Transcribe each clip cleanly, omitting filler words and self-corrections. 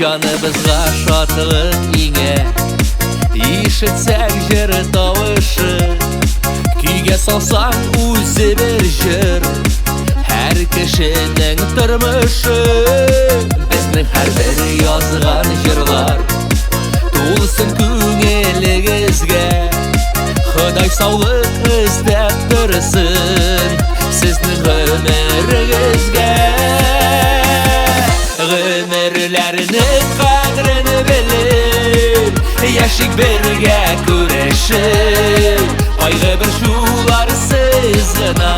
Җаныбызга шатлык иңә, ишетсәң җыр тавышы, көйгә салсаң үзе бер җыр, һәр кешенең тормышы. Безнең һәрбер язган җырлар тулсын күңелегезгә, Ходай саулык өстәп торсын сезнең гомерегезгә. Гомерләрнең кадерен белеп, яшик бергә күрешеп, кайгы борчуларсыз гына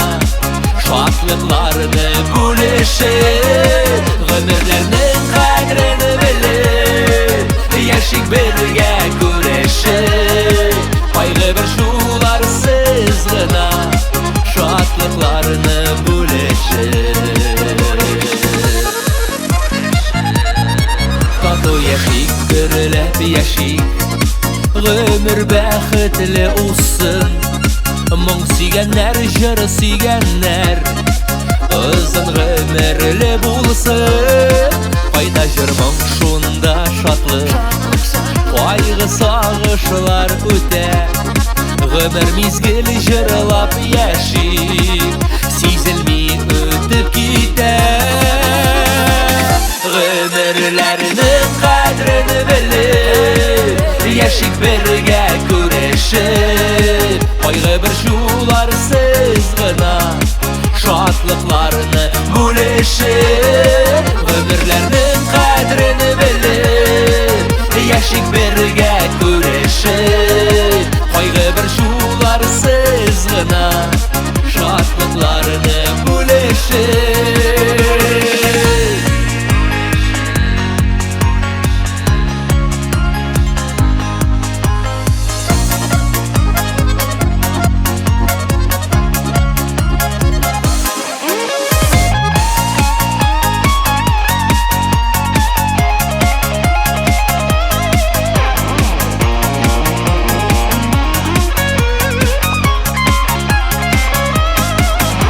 шатлыкларны бүлешеп. Гомерләрнең кадерен белеп, яшик бергә күрешеп, кайгы борчуларсыз гына шатлыкларны бүлешеп. Тату яшик, гөрләп яшик, гомер бәхетле узсын. Моң сөйгәннәр, җыр сөйгәннәр озын гомерле булсын. Кайда җыр моң, шунда шатлык, кайгы сагышлар үтә. Гомер мизгел җырлап яшик, сизелми үтеп китә. Гомерләрнең кадерен белеп, яшик бергә күрешеп, кайгы борчуларсыз гына шатлыкларны бүлешеп. Гомерләрнең кадерен белеп, яшик бергә күрешеп, кайгы борчуларсыз гына шатлыкларны бүлешеп.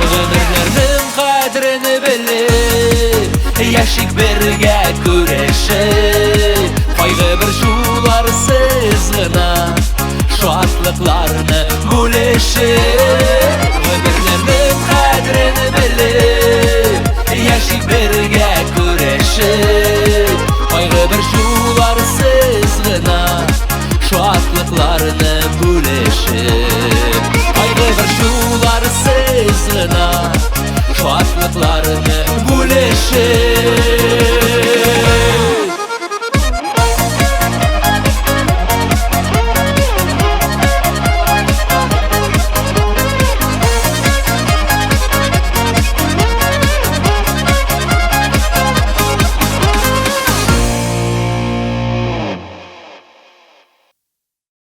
Гомерләрнең кадерен белеп, яшик бергә күрешеп, кайгы борчуларсыз гына шатлыкларны бүлешеп. Гомерләрнең кадерен белеп, яшик бергә күрешеп, кайгы борчуларсыз гына шатлыкларны бүлешеп. Кайгы борчуларсыз гына шатлыкларны бүлешеп.